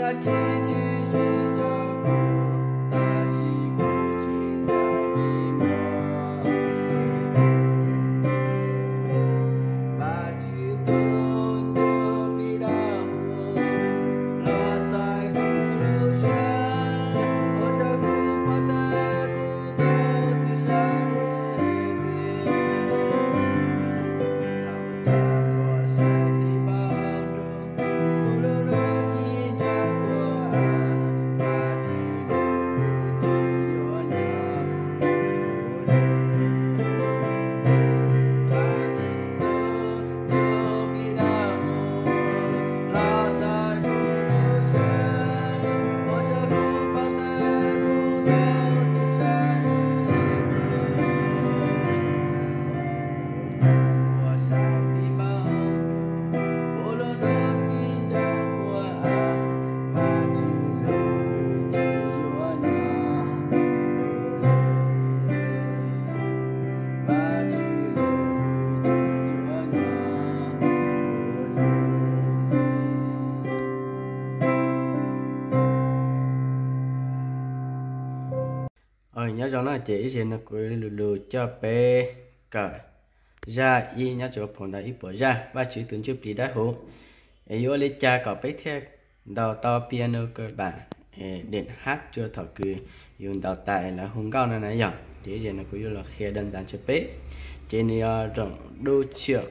Tsis tshwm sim rau kuv, tab sis kuv tsis ntshai vim muaj Yexus. Vajtswv tus ntsuj plig dawb huv los txais kuv lub siab, ua rau kuv paub tias kuv tau txim sai txim. Thaum tsam muaj saib tib npaug nroog, kuv lub lub ci ntsa nqua, Vajtswv lub hwj chim yuav nyob kuv li. Vajtswv tus ntsuj plig dawb huv los txais kuv lub siab, ua rau kuv paub tias kuv tau txim sai txim. Thaum tsam muaj saib tib npaug nroog, kuv lub lub ci ntsa nqua, Vajtswv lub hwj chim yuav nyob kuv li. Vajtswv lub hwj chim yuav nyob kuv li. Nyob zoo na, ces ib zaug no kuv lus lus coj peb kawm zaj ib nyob rau phau ntawv ib puas zaj Vajtswv tus ntsuj plig dawb huv. Es yuav ua li cas kom peb thiaj ntaus tau piano kawg pam, es đệm hát rua thaum kws yus ntaus tas es lawv hu nkauj no na yog? Ces ib zaug no kuv yuav los qhia đơn giản rau peb. Ces nws yog giọng đu triệu.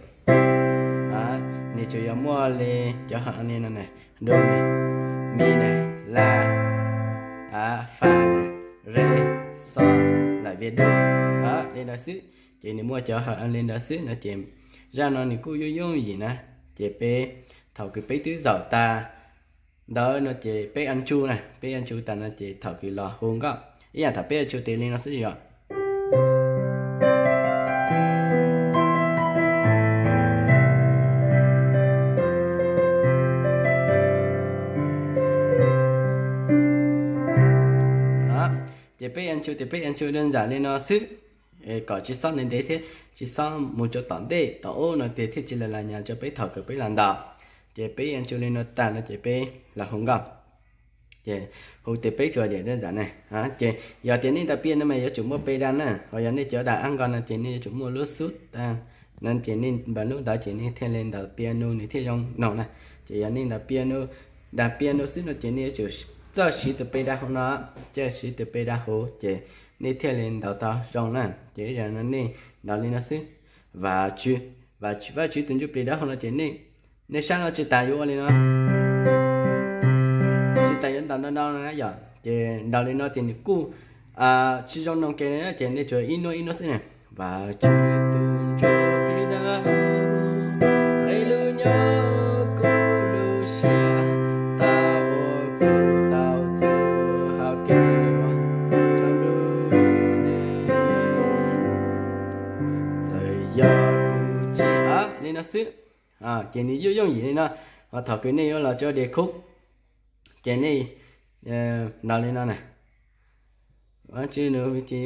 Nws tsuas yog muaj li cov hợp âm li no na, đu na, mi na, la, fa na, re, sol, la, viêm đu, li ntawd xwb. Ces nws muaj cov hợp âm li ntawd xwb no ces zaj no nws kuj yooj yooj yim na. Ces peb, thaum kws peb twb zaum tas ntawd no ces peb ăn tsu na, peb ăn tsu tas no ces thaum kws los hu nkauj ib yam thaum peb ăn tsu tes li no xwb yom. Ces peb ăn tsu tes peb ăn tsu đơn giản li no xwb, kom tsis xob ntev ntev thiab tsis xob mus rau tom ntej tom ub no ces thiaj tsis la la nyas rau peb thaum kws peb los ntaus. Ces peb ăn tsu li no tas no ces peb los hu nkauj. Ces hu tes peb tsuas điểm đơn giản na. Ces yog tias nej ntaus piano mas yuav tsum muaj pe đàn na, ho yog nej cov đàn áp nko no ces nej yuav tsum muaj lub xub ta no ces nej npas lub ntawd ces nej thiaj li ntaus piano nws thiaj zoo no na. Ces yog nej ntaus piano, đàn piano xwb no ces nej yuav tsum txawj siv tus pe đàn hauv no, txawj siv tus pe đàn hauv ces nej thiaj li ntaus tau zoo na. Ces ib zaug no nej ntaus li no xwb, Vajtswv, Vajtswv, Vajtswv tus ntsuj plig dawb huv no ces nej, nej saib no tsis tas yuav ua li no, tsis tas yuav ntaus ntau ntau no na yom. Ces ntaus li no ces nws kuj tsis zoo no ke li na, ces nej tsuas ib hnub ib hnub xwb na. Vajtswv tus ntsuj plig dawb huv, nqe lus nyob kuv lub siab, tau ua kuv tau txuj hauv kev ua rau ntuj nti. Txawm yog kuv tsis, li no xwb. Ces nws yooj yooj yim li no, ho thaum kws nej yuav los rau điệp khúc, ces nej ntaus li no na. Vajtswv nws ces,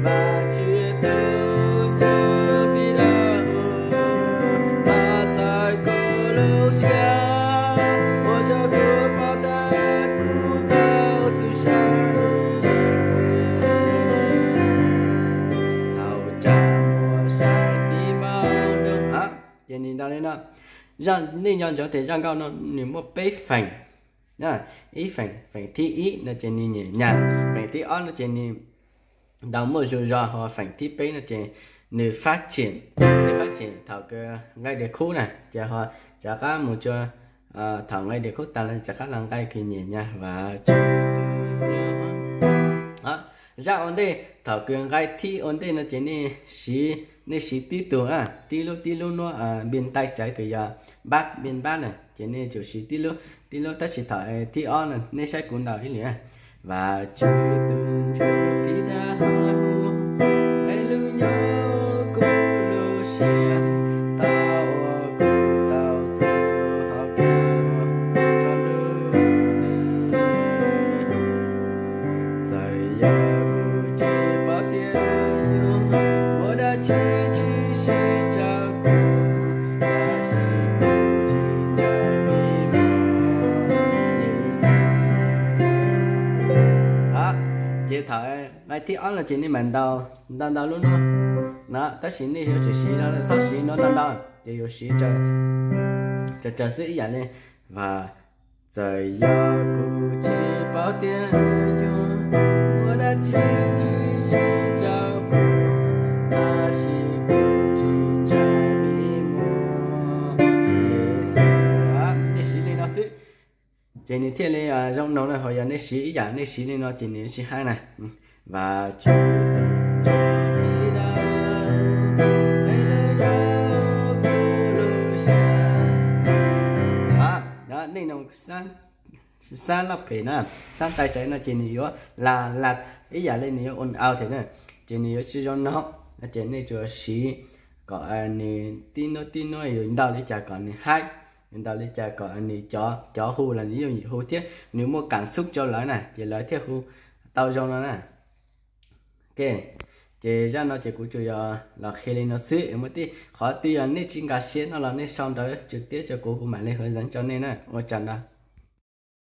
Vajtswv tus ntsuj plig dawb huv, los txais kuv lub siab, ua rau kuv paub tas kuv tau txuj sai txim. Thaum tsam muaj saib tib npaug nroog, ces nws ntaus li no. Zaj, nej nco ntsoov tias zaj nkauj no nws muaj peb feem. Ib feem, feem thib ib no ces nws nyiam nyas, feem thib ob no ces nws ntaus muaj zug zog, ho feem thib peb no ces nws phát triển, nws phát triển thaum kws nqaij điệp khúc na, ces ho rov qab mus rau, thaum nqaij điệp khúc tas lawm rov qab los nqaij kws nyiam nyas, Vajtswv tus ntsuj. Zaj ua ntej, thaum kws nqaij thib ua ntej no ces nej siv, nej siv tib tug, tib lub, tib lub nuab, pin tay tsawv kws yog bass, pin bass na, ces nej tsum siv tib lub, tib lub, tab sis thaum thib ob no nej saib kuv ntaus ib lwm. Vajtswv tus ntsuj plig dawb huv, nqe lus nyob kuv lub siab, tau ua kuv tau txuj hauv kev ua rau ntuj nti. Txawm yog kuv tsis paub tias yuav muaj dab tsi tshwm sim rau kuv, tab sis kuv Ob no ces nej mam ntaus ntau ntau lub no, tab sis nej yuav tsum siv, txhob siv no ntau ntau, ces yuav siv tsawg tsawg xwb ib yam li, Vam txawm yog kuv tsis paub tias yuav muaj dab tsi tshwm sim rau kuv, tab sis kuv tsis ntshai vim muaj Yexus. Nej siv li no xwb ces nws thiaj li zoo no na. Ho yog nej siv ib yam, nej siv li no ces nws yuav tsis haib na. Vam tsis tus ntseeg pib dawb, aleluya, kuv lub siab. Nej no xab loj phem na, xab tais tsawv no ces nws yuav la la ib yam li nws yuav ua au thiab na, ces nws yuav tsis zoo no. Ces nej tsuas siv kom nws tib hnub tib hnub yuav ntau li cas kom nws haib, yuav ntau li cas kom nws cov cov hu los nws yooj yim hu thiab nws muaj kam xub rau lawv na, ces lawv thiaj hu tau zoo no na. Ok, ces zaj no ces kuv tsuas yog los qhia li no xwb. Muaj tej qhov twg yog nej tsis nkag siab no los nej sau ntawv tswv tiab rau kuv, kuv mam li hwv zeev rau nej na. Ua tsaug ntau.